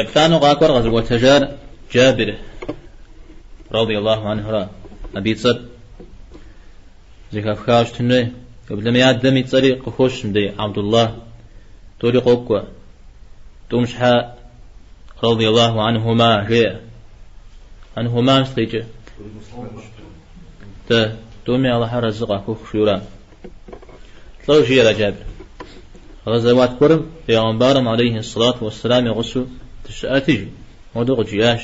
Еплӏанэу къакӏуэр къэзыӏуэтэжар Джабир, радий Аллаху анхура, абы и цӏэр зэхэфхауэ щытын хуей. Уеблэмэ и адэм и цӏэри къыхощ мыбдеж, Абдуллах, тӏури къокӏуэ. Тӏум щхьэ радий Аллаху анхума жеӏэ. Анхумам сыт къикӏыр? Дэ тӏуми Аллахьыр арэзы къахухъу жиӏэура. Лӏо жиӏэрэ Джабир. Гъэзэуат гуэрым Пейгъэмбарым алейхи сэлату уэсселам и гъусэу дыщыӏэти, жи, модэ къыджиӏащ.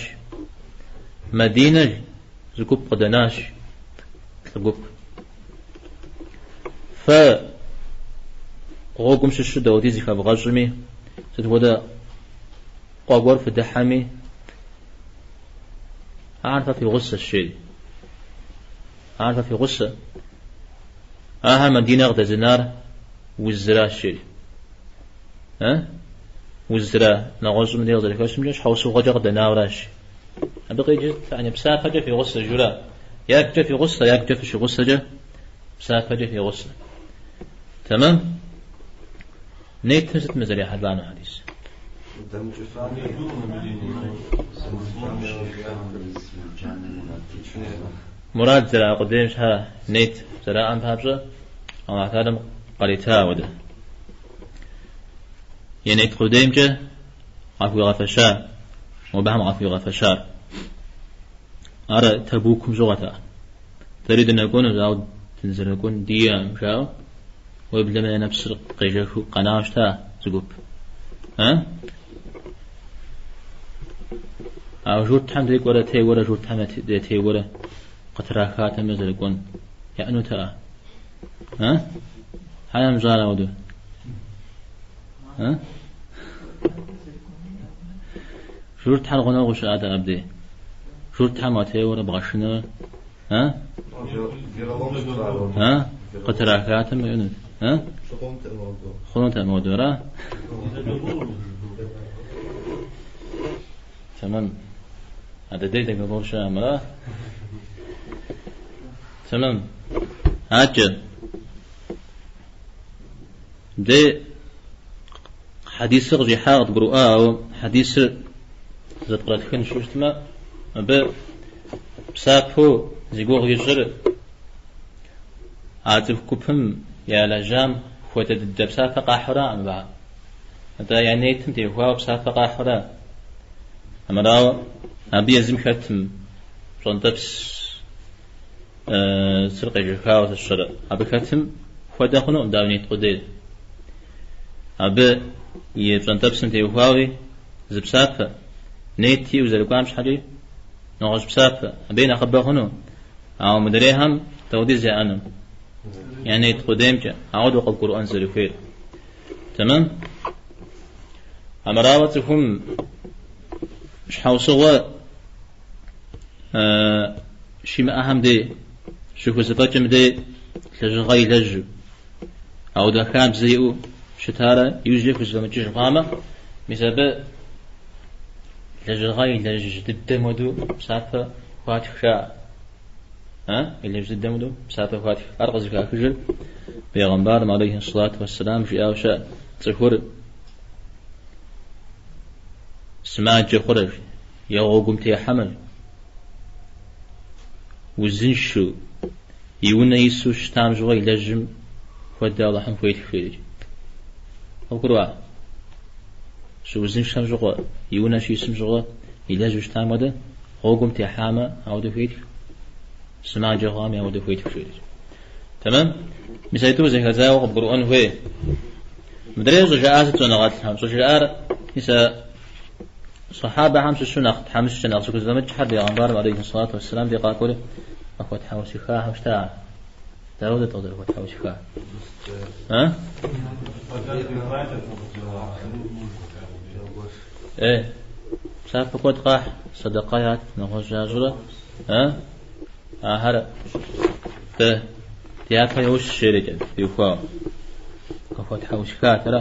Мадинэ зы гуп къыдэнащ, лӏы гуп. Фэ гъуэгум щыщу дауэдиз зыхэвгъэщӏми, сыт хуэдэ къуэ гуэр фыдыхьэми, Ар фэ фи гъусэщ, жери. Ар фэ фи гъусэ. Ахэр Мадинэ къыдэзынар узыращ, жери. Э? Узыра нэгъуэщӏым дей къызэрыхэщымкӏэ щхьэусыгъуэкӏэ къыдэнауэращ. Абы къикӏыр яни псапэкӏэ фи гъусэ жура. Ягукӏэ фи гъусэ, ягукӏэ фыщигъусэкӏэ псапэкӏэ фи гъусэ. Тэмэм? Нетым сыт мы зэрехьэлӏану хьэдис? Мурад зэраӏэ къудейм щхьэ нет зэраӏэм папщӏэ Аллахь Тэхьэлам къарита ауэдэ. Я нет къудеймкӏэ къахуигъэфэща, мобыхэм къахуигъэфэщар. Ар Табукым щыгъуэта. Дэри дынэкӏуэну, ауэ дынызэрыкӏуэн диӏэкъым, жаӏэу. Уеблэмэ я нэпсыр къежэхыу къэнауэ щыта зы гуп. А? Ауэ журтхэм текӏуэрэ теуэрэ журтхэм ятеуэрэ къытрахатэмэ зэрыкӏуэн яӏэнутэӏэ? А? Хьэ ямыщӏар ауэдэу? А? Журтхэр гъунэгъуу щыӏэтэкъэ абдей? Журтхэм уатеуэрэ бгъэшынэрэ? А? А? Къытрахатэмэ иӏэнут. А? Хъунутэкъым ауэдэу, ара? Тэмэм. А дыдей договор щыӏэм, ара? Тэмэм. Адэкӏэ. Дэ хьэдисыр къыщӏихьа къыдгурыӏуа, ауэ хьэдисыр зэпкърытхын щытмэ, абы псапэу зи гугъу ищӏыр а цӏыху гупым ялэжьам хуэдэ дыдэ псапэ къахьураӏым абыхэм. Атӏэ я нетым теухуауэ псапэ къахьура. Амырауэ абы езым хэтым пщӏэнтӏэпс цыр къежэхауэ сыщэрэ. Абы хэтым хуэдэ хъунукъым дауи нет къудейр. Абы и пщӏэнтӏэпсым теухуауи зы псапэ, нет иӏэу зэрыкӏуам щхьэкӏи нэгъуэщӏ псапэ, абыи нэхъыбэ хъуну. Ауэ мыдрейхэм дауэдиз яӏэну? Я нет къудеймкӏэ, ауэдэу къыбгурыӏуэн зэрыхуейр. Тэмэм? Амырауэ цӏыхум щхьэусыгъуэ щимыӏэхэм дей, щыхузэфӏэкӏым дей лэжьыгъэ илэжьу, ауэдэ хабзэ иӏэу щытарэ иужькӏэ хузэфӏэмыкӏыж хъуамэ, мис абы лэжьыгъэ илэжь дыдэм хуэдэу псапэ хуатх жаӏэ. А? Илэжь дыдэм хуэдэу псапэ хуатх. Ар къызыхахыжыр Бегъымбарым алейхи сэлату уэсселам жиӏауэ щыӏэ цӏыхур сымаджэ хъурэ е гъуэгум техьэмэ, узыншэу и унэ ису щытам щыгъуэ илэжьым хуэдэ Алыхьым хуетх жери. Къыбгурыӏуа? Щыузыншэм щыгъуэ, и унэ щисым щыгъуэ илэжьу щытам хуэдэ гъуэгум техьамэ, ауэдэ хуетх, сымаджэ хъуами, ауэдэ хуетх жери. Тэмэм? Мис а тӏур зэхэдзауэ къыбгурыӏуэн хуей. Мыдрейр щӏыжаӏар сыт щӏэныгъэлӏхэм? Щӏыжаӏар мис а Сахьабэхэм щыщу нэхъ тхьэмыщкӏэ, нэхъ зыхузэфӏэмыкӏхэр Бегъымбарым алейхи сэлату уэсселам дей къакӏуэри къахуэтхьэусыхахэу щыта. Дауэдэт къызэрыхуэтхьэусыхар? А? Э, псапэ куэд къахь, сэдэкъэ ят, нэгъуэщӏ ящӏрэ? А? Ахэр дэ дяпэ йощ жерикӏэ теухуауэ. Къыхуэтхьэусыхат, ара?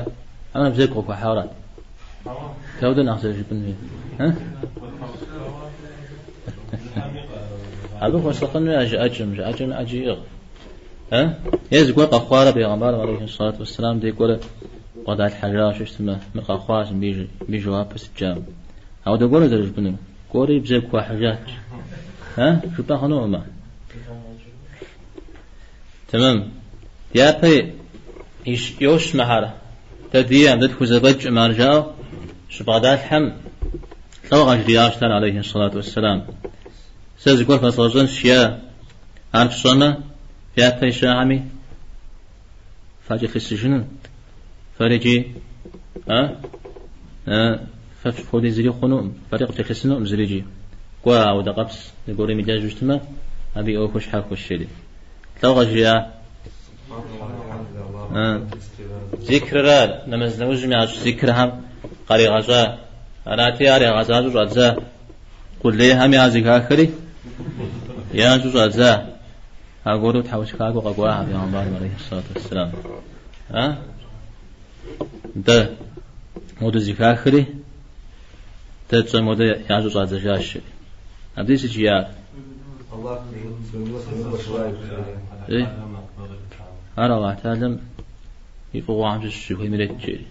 Хьэмэрэ бзэгу къыхуахьарат? Дауэдэ нэхъ зэрыжыпӏэн хуейр? Абы хуэсакъыну я жыӏэкӏэм, жыӏэкӏэм ӏэджи иӏыгъ. Е зыгуэр къэхъуарэ Бегъымбарым алейхи сэлату уэсселам дей кӏуэрэ бгъэдалъхьэжауэ щытмэ, мыр къэхъуащ, мыбы и жэуапыр сыт жаӏэм. Ауэдэ гуэрэ зэрыжыпӏэнур? Кӏуэри бзэгу хуахьыжат. А? Жыпӏэ хъунукъым ар. Тэмэм. Япэ йощ мыхьэр. Дэ диӏэм, дэ тхузэфӏэкӏым ар жаӏэу щыбгъэдалъхьэм лӏо къажриӏащ тар алейхи сэлату уэсселам. Сэ зыгуэр фэзгъэщӏэнщ, е ар фщӏэмэ, япэ ищахэми факӏэлъысыжыну. Фэрикӏи, а? А, фэ фхуэдэ зыри хъунукъым, фэри къыфкӏэлъысынукъым зырикӏи. Кӏуэ, ауэдэ къэпс зыгуэрым илэжьу щытмэ, абы и ӏуэхур щхьэхуэщ, жери. Лӏо къажриӏа? Зикрыра, нэмэз нэужьым ящӏ зикрхэм къаригъэщӏа. Арати, ар ягъэзащӏэу щӏадза. Къулейхэми ар зэхахри, ящӏу щӏадза. Аргуэру тхьэусыхакӏуэ къэкӏуахэм бегъымбарым алейхи сэлату уэсселам. А? Дэ модэ зэхахри, дэ тщӏэм хуэдэ ящӏу щӏадзэжащ, жери. Абдей сыт жиӏар? Э? Ар Аллахь Тэхьэлам и фӏыгъуэхэм щыщ зыхуейм ирет, жери.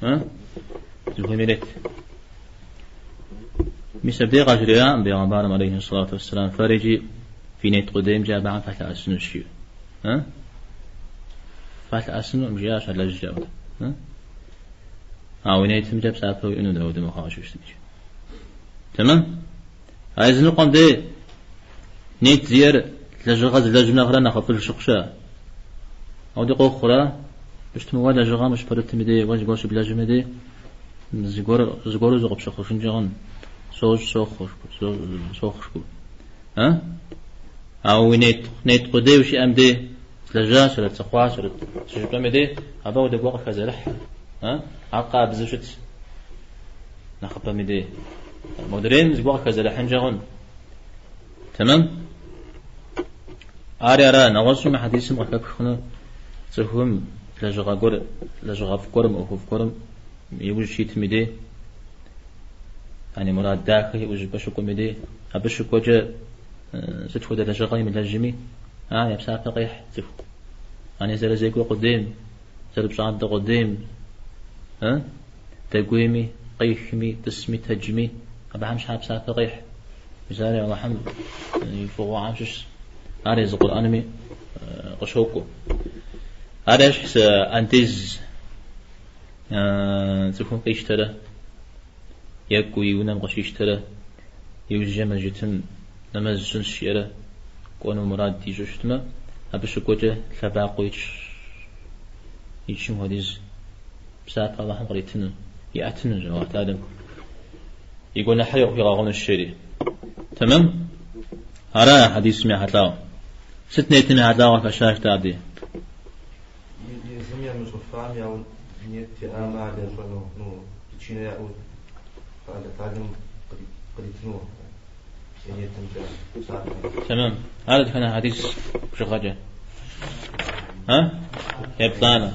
А? Зыхуейм ирет. Мис абдей къажриӏакъым бегъымбарым алейхи сэлату уэсселам, фэрикӏи фи нет къудеймкӏэ абыхэм фалъэӏэсынущ, жиӏэу. А? Фалъэӏэсынукъым, жиӏащ а лэжькӏэ ауэдэ. А? Ауэ нетымкӏэ псапэ уиӏэну дауэдэ мыхъуауэ щыщытыкӏэ. Тэмэм? А языныкъуэм дей нет зиӏэр лэжьыгъэ зылэжьым нэхърэ нэхъыфӏыж щыхъу щыӏэ. Ауэди къохъурэ, щытмэ уэ лэжьыгъэм ущыпэрытым и дей, уэ зыгуэр щыблэжьым и дей, зыгуэр, зыгуэру зыкъыпщыхъужынкӏэ хъун. Сощӏ, сохъу, сохъу, А? Ауэ уи нет, нет къудей ущиӏэм дей, злэжьащэрэт, сыхъуащэрэт, щыжыпӏэм и дей, абы ауэдэ гуэр къыхэзэрыхь. А? Ар къабзэу щытщ. Нэхъыбэм и дей. Модрейм зыгуэр къыхэзэрыхьынкӏэ хъун. Тэмэм? Ари ара, нэгъуэщӏу мы хьэдисым къыхэпх хъуну цӏыхум лэжьыгъэ гуэр, лэжьыгъэфӏ гуэрым, ӏуэхуфӏ гуэрым иужь щитым и дей, яни мурад дахэ иӏэу зыщӏыпӏэ щыкӏуэм и дей, абы щыкӏуэкӏэ сыт хуэдэ лэжьыгъэ имылэжьми, а я псапэ къехь цӏыху. Яни зэрызекӏуэ къудейм, зэрыпщӏантӏэ къудейм, дэгуейми, къехми, тӏысми, тэджми, абыхэм щхьа псапэ къехь. Мис ари Алыхьым и фӏыгъуэхэм щыщщ. Ар езы Къурӏэнми къыщокӏуэ. Ар ещхьщ андез цӏыхум къищтэрэ, екӏуу и унэм къыщищтэрэ, иужькӏэ мэжджытым нэмэз сщӏынщ жиӏэрэ кӏуэну мурад ищӏу щытмэ, абы щыкӏуэкӏэ лъэбакъуэ ич, ичым хуэдиз псапэ Алыхьым къритыну, иӏэтынущ Алыхь Тэхьэлам. И гуэныхьыр къыхуигъэгъунущ жери. Тэмэм? Ара хьэдисым ехьэлӏауэ. Сыт нетым ехьэлӏауэ къыхэщащ дэ абдей? Езым ямыщӏыфам я нет иӏамэ ар ящӏэну, ну, причинэ яӏэу Алыхь Тэхьэлам къритыну я нетымкӏэ псапэ. Тэмэм. Ар дэтхэнэ хьэдис бжыгъэкӏэ? А? Еплӏанэ.